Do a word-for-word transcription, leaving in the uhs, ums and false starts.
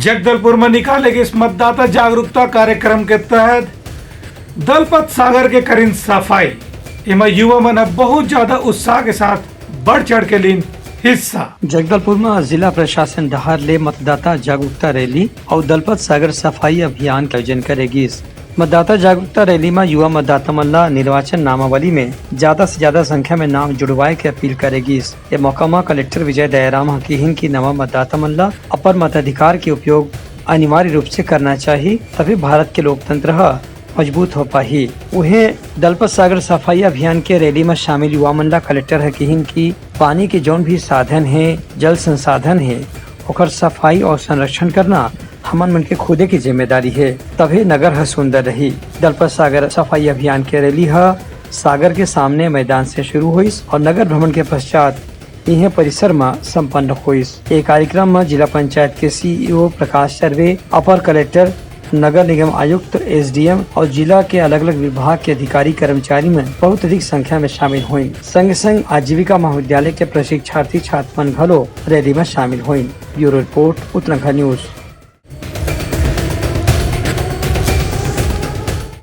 जगदलपुर में निकाले गए इस मतदाता जागरूकता कार्यक्रम के तहत दलपत सागर के करिन सफाई। एमा युवा मन ह बहुत ज्यादा उत्साह के साथ बढ़ चढ़ के लीन हिस्सा। जगदलपुर में जिला प्रशासन डहार ले मतदाता जागरूकता रैली अउ दलपत सागर सफाई अभियान के आयोजन करे गिस। मतदाता जागरूकता रैली में युवा मतदाता मन ला निर्वाचन नामावली में ज्यादा से ज्यादा संख्या में नाम जुड़वाए के अपील करे गिस। ए मौका म कलेक्टर विजय दयाराम ह किहिन कि नवा मतदाता मन ला अपन मताधिकार के उपयोग अनिवार्य रूप से करना चाही, तभी भारत के लोकतंत्र ह मजबूत हो पाही। उहें, दलपत सागर सफाई अभियान के रैली म शामिल युवा मन ला कलेक्टर ह किहिन कि पानी के जौन भी साधन हे, जल संसाधन हे, ओकर सफाई और संरक्षण करना हमन मन के खुदे के जिम्मेदारी हे, तभे नगर ह सुंदर रही। दलपत सागर सफाई अभियान के रैली ह सागर के सामने मैदान से शुरू होइस और नगर भ्रमण के पश्चात इहें परिसर म संपन्न होइस। ए कार्यक्रम म जिला पंचायत के सीईओ प्रकाश सर्वे, अपर कलेक्टर, नगर निगम आयुक्त, एसडीएम और जिला के अलग-अलग विभाग के अधिकारी कर्मचारी मन बहुत अधिक संख्या में शामिल होइन। संगे संग आजीविका महाविद्यालय के प्रशिक्षार्थी छात्र मन घलो रैली म शामिल होइन। Bureau report, Uttarakhand news.